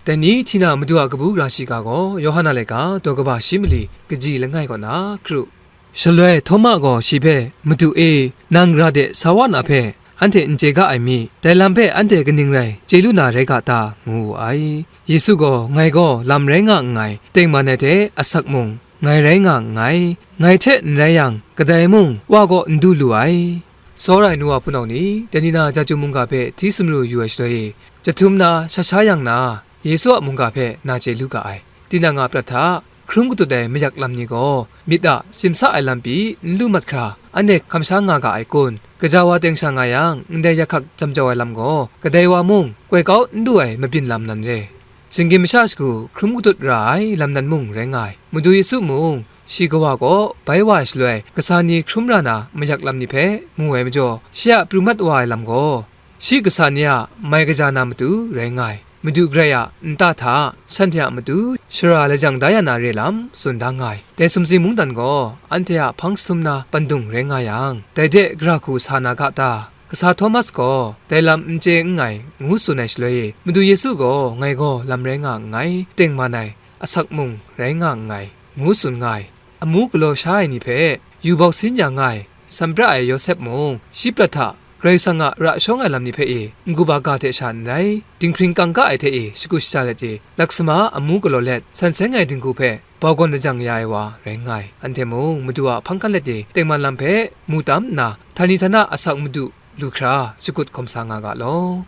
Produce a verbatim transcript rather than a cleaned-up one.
Dai ni hti na Madu a kabu gara shiga gaw Yawhan a laika daw kaba shi mali kaji langai kaw na kru. Shaloi Htawma gaw shi hpe, "Madu e, nang ra de sa wa na hpe, anhte n chye ga ai mi? Dai lam hpe anhte kaning rai chye lu na rai ga ta?" ngu wu ai. Yesu gaw, "Ngai gaw lam rai nga nngai, tengman ai hte asak mung, ngai rai nga nngai, ngai hte n rai yang, kadai mung Wa kaw n du lu ai." Tsawra ai nu wa hpunau ni, dai ni na Jahtum mungga hpe hti sumru yu ai shaloi e, jahtum na sha sha yang na, Yesu a mungga hpe na chye lu ga ai. Tinang a prat hta, hkrum katut ai mayak lam ni gaw, myit a simsa ai lam pyi n lu mat hkra, anhte hkam sha nga ga ai kun? Gaja wa teng sha nga yang, ndai yakhak jam jau ai lam gaw, kadai wa mung koi kau n du ai mabyin lam nan re. Shinggyim masha shagu hkrum katut ra ai lam nan mung rai nga ai. Madu Yesu mung, shi Kawa kaw bai wa ai shaloi, kasa ni hkrum ra na mayak lam ni hpe mu ai majaw, shi a pru mat wa ai lam gaw, shi kasa ni a mai kaja na matu rai nga ai. Madu Karai a nta hta shanhte a matu shara lajang da ya na re lam tsun da nga ai. Dai sumsing mungdan gaw anhte a hpang jahtum na pandung rai nga yang, dai de gara hku sa na ga ta? Kasa Htawma gaw dai lam n chye nngai, ngu tsun ai shaloi e, Madu Yesu gaw, "Ngai gaw lam rai nga nngai, tengman ai, asak mung rai nga nngai," ngu tsun nga ai. Amu galaw sha ai ni hpe yu bawk sin ya nga ai, Sampra ai Yawsep mung, shi prat hta Karai Kasang a ra shawng ai lam ni hpe e, n-gup a ga hte sha n rai, dinghpring kangka ai hte e shagu shaja let e, laksama amu galaw let, san seng ai dinghku hpe bau gawn lajang ya ai wa rai nga ai. Anhte mung Madu a hpang hkan let e, tengman lam hpe mu tam nna, htani htana asak madu lu hkra shagut hkawm sa nga ga law.